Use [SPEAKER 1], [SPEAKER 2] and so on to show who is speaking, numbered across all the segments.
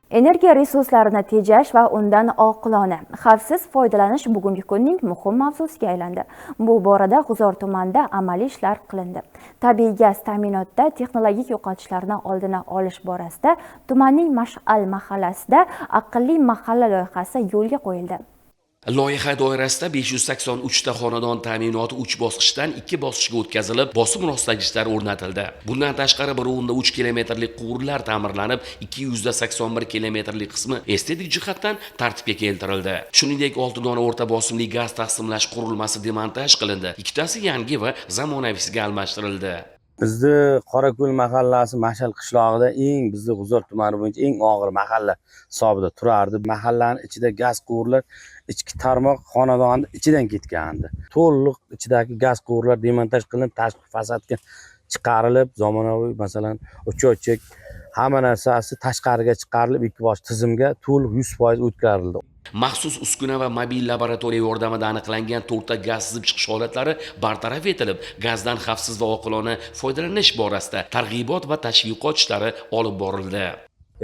[SPEAKER 1] Energiya resurslarini tejash va undan oqilona, xavfsiz foydalanish bugungi kunning muhim mavzusiga aylandi. Bu borada G'uzor tumanida amaliy ishlar qilindi. Tabiiy gaz ta'minotida texnologik yo'qotishlarni oldini olish borasida tumanning Mash'al mahallasida aqlli mahalla loyihasi yo'lga qo'yildi.
[SPEAKER 2] Loyiha doirasida 583 ta xonadon ta'minoti 3 bosqichdan 2 bosqichga o'tkazilib, bosim rostlagichlar o'rnatildi. Bundan tashqari 1.3 kilometrlik quvurlar ta'mirlanib, 281 kilometrlik qismi estetik jihatdan tartibga keltirildi. Shuningdek, 6 dona o'rta bosimli gaz taqsimlash qurilmasi demontaj qilindi. Ikkitasi yangi va zamonaviysiga almashtirildi.
[SPEAKER 3] Bizni Qorako'l mahallasi Mashal qishlog'ida eng bizni G'uzor tumani bo'yicha eng og'ir mahalla hisobida turardi. Mahallani ichida gaz quvurlar, ichki tarmoq xonadonni ichidan ketgandi. To'liq ichidagi gaz quvurlar demontaj qilinib, tashqi fasadga chiqarilib, zamonaviy, masalan, учетчик, hamma narsasi tashqariga chiqarilib, ikki bosh tizimga to'liq 100% o'tkazildi.
[SPEAKER 2] Maxsus uskuna va mobil laboratoriya yordamida aniqlangan to'rtta gaz sizib chiqish holatlari bartaraf etilib, gazdan xavfsiz va oqilona foydalanish borasida targ'ibot va tashviqot ishlari olib borildi.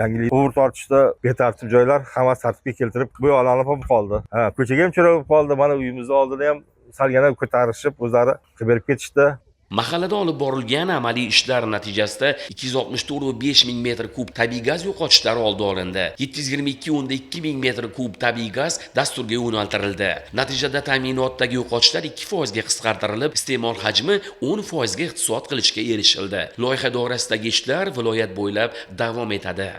[SPEAKER 4] Yangilik quvur tortishda betartib joylar hammasi tartibga keltirib, bu yoqlanib ham qoldi. Ha, ko'chaga ham chiroyli bo'lib qoldi. Mana uyimizni oldida ham salgina ko'tarishib, o'zlari qilib berib ketishdi.
[SPEAKER 2] Mahallada olib borilgan amaliy ishlar natijasida 264,5 ming metr kub tabiiy gaz yo'qotishlari oldi olindi. 722,2 ming metr kub tabiiy gaz dasturga yo'naltirildi. Natijada ta'minotdagi yo'qotishlar 2% ga qisqartirilib, iste'mol hajmi 10% ga iqtisod qilishga erishildi. Loyiha doirasidagi ishlar viloyat bo'ylab davom etadi.